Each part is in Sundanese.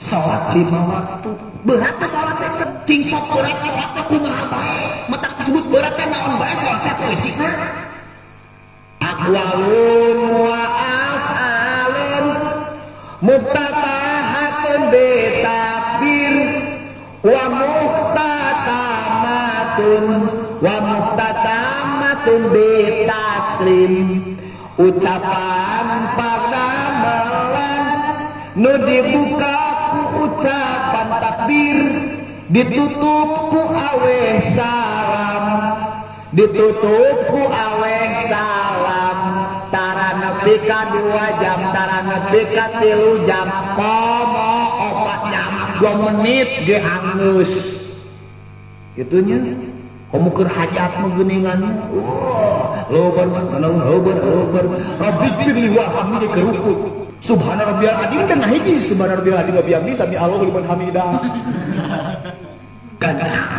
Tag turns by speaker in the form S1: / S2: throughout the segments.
S1: Salat 5 waktu. Berat teh salat teh cing sok berat teh kumaha bae. Matak disebut berat teh naon bae salat teh eusina. Aqwalun wa af'alun muftatahatun bi takbir wa muftatamatun wa muftatamatun bi taslim. Ucapan padamelan nu dibuka ku ucapan takbir, ditutup ku aweh salam, ditutup ku aweh salam. Tara nepi ka 2 jam, tara nepi ka 3 jam, komo 4 jam 2 menit ge anggeus. Itunya komo keur hajat mah geuningannya. Wah, lobar lobar lobar. Rabbi warhamni keruput. Subhana rabbiyal azim teh ngahiji subhana rabbiyal azim wa bihamdi sami Allahu liman hamidah. Gancang.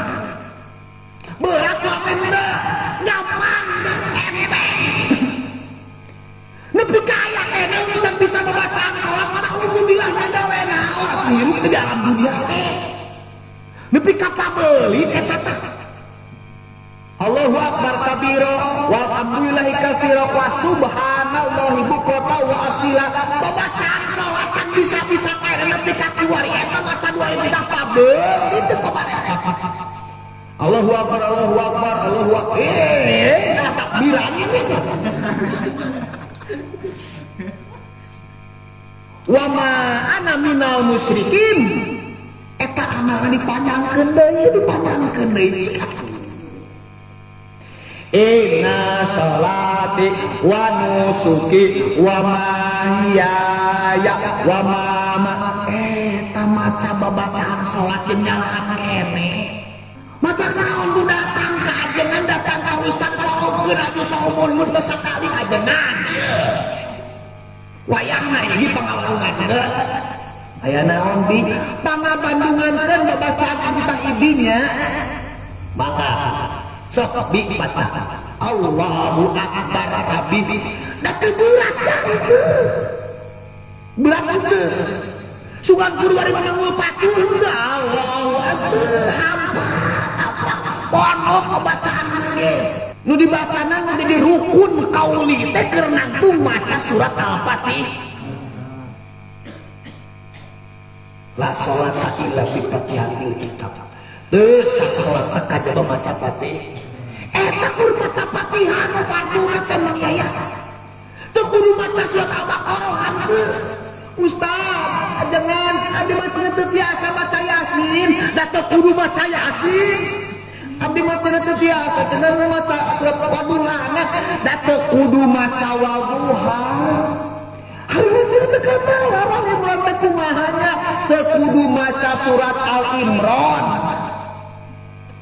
S1: Berat lamun teh, gampang enteng. Nepi ka aya keneh can bisa babacaan salat naudzubillah nya gawe naon hirup di dalam dunia teh. Nepi ka pabelit eta teh. Allahu akbar kabiro walhamdulillahi katsira wa subhanallahi bukrata wa asila. Babacaan salat kan bisa-bisa kaya nepi ka kiwari eta maca dua ini tah pabelit teh pabarere. Allahu akbar Allahu akbar Allahu akbar. Takbiran ini. Wa ma ana minal musyrikin. Eta amalan dipanjangkeun deui, dipanjangkeun deui cik atuh. Inna salati wa nusuki wa mahyaya wa mama. Eta maca babacaan salat jeung nyalahan keneh. Mata naon nu datang ka ajengan, datang ka ustaz saumur atuh saumur mun teu sakali ajengan. Wayahna ieu pangalungan geus. Aya naon bi? Pangabandungankeun babacaan abdi tah ibinya. Mangga sok bi baca Allahu akbar abi. Da teu berat teu. Berat teu. Sugan kudu bari manggul patu henteu Allahu akbar. Hampa apa ponok bacaan ge. Nu dibacana nu jadi rukun kauli teh keur nangtung maca surat Al-Fatihah. La salata illa bi Fatihatil kitab. Teu sah salat teh kajaba maca Fatihah. Eta kudu maca Fatihah nu farduna teh Mang Yaya. Teu kudu maca surat Al-Baqarah henteu. Ustaz, ajengan abdi mah cenah teu biasa maca Yasin, da teu kudu maca Yasin. Abdi mah cenah teu biasa cenah maca surat Wadduha, da teu kudu maca Wadduha. Hari cenah teu kata Al Imran teh kumaha nya, teu kudu maca surat Al Imran.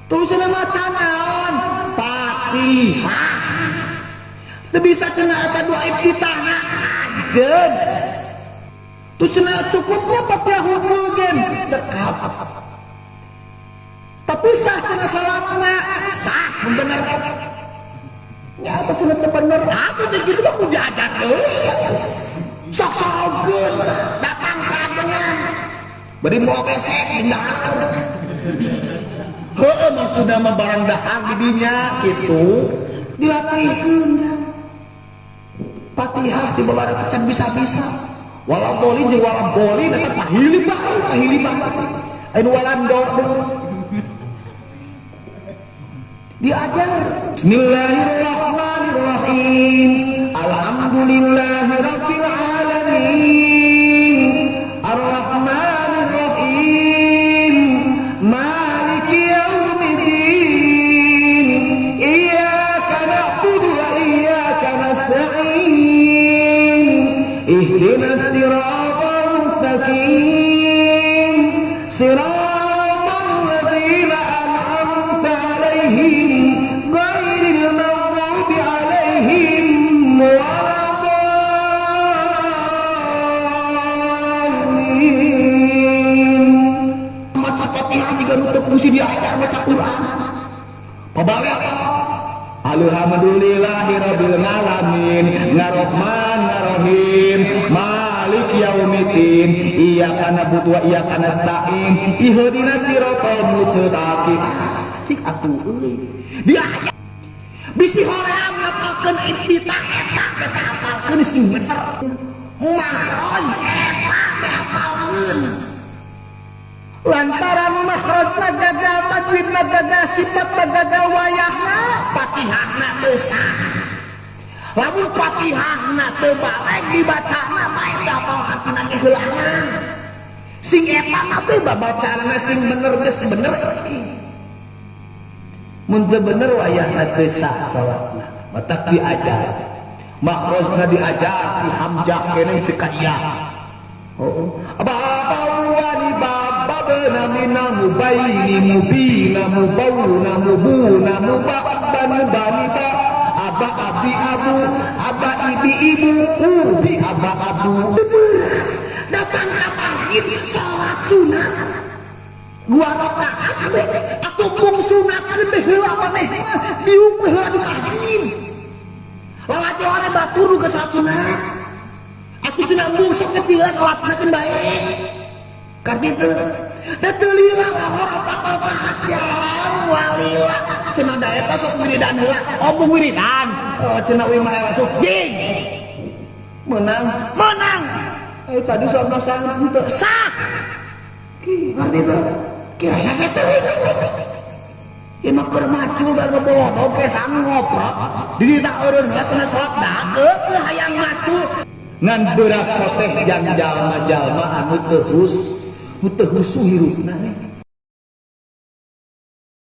S1: Terus cenah maca naon? Fatihah. Teu bisa cenah eta doa iftitahna ajeun. Terus cenah cukupnya Fatihah hukmul gen cekap. Tapi sah cenah salatna, sah bener. Ya atuh cenah teu bener. Atuh teh kitu mah kudu diajar deui. Sok sorogkeun datang ka ajengan. Bari moal gesek jeung dahar. Heueuh maksudna mah barang dahar di dinya kitu dilatihkeun. Fatihah di babarakan can bisa-bisa. Walau bolin jeung walau bolin eta pahili bae, pahili bae. Anu walando diajar. Bismillahirrahmanirrahim. Alhamdulillahirabbil alamin. Arrahmanirrahim. Maliki yaumiddin. Iyyaka na'budu wa iyyaka nasta'in. Ihdinas siratal mustaqim. Siratal ladzina an'amta 'alaihim ghairil maghdubi 'alaihim waladdallin. Maca Fatihah juga nu teu kudu diajar maca Quran. Pabalik. Alhamdulillahirabbil alamin, ngarahman arrahim, Maliki yaumiddin, iyyaka na'budu wa iyyaka nasta'in, ihdinas siratal mustaqim. Cik atuh euy. Dia bisi hoream ngapalkeun iftitah, eta teh apalkeun sing bener. Makhraj eta teh apalkeun. Lantaran makhrajna gagal, tajwidna gagal, sifatna gagal, wayahna Fatihahna teu sah. Lamun Fatihahna teu baleg dibacana, bae teu apal hartina ge heulana. Sing eta mah teh babacaanna sing bener, geus bener. Mun teu bener, wayahna teu sah salatna. Matak diajar makhrajna, diajar di hamzah keneh teu ka iya. Oh, bawani bababna mina mubaini mubina mubauna mubuna mubaba mubani ba aba abi abu aba ibi ibu ubi aba abu. Datang ke masjid, sholat sunat dua rakaat we atuh, mung sunatkeun teh heula. Maneh diuk heula di masjid, lalajoan batur nu ke salat sunat atuh. Cenah embung sok kecil salatna keun bae karti teu da teu lila lohor 4 rakaat jam walila. Cenah da eta sok wiridan heula. Oh, bung wiridan. Oh, cenah uing mah langsung jing menang menang. Eh, tadi soal sah teu sah. Ki ngerti teu ki asa teh ieu mah keur macul dan ngebolodog ke sang ngoprot di dieu eureun heula cenah salat da keukeuh hayang macul ngan berat soteh jang jalma-jalma anu teu hus, nu teu husu hirupna.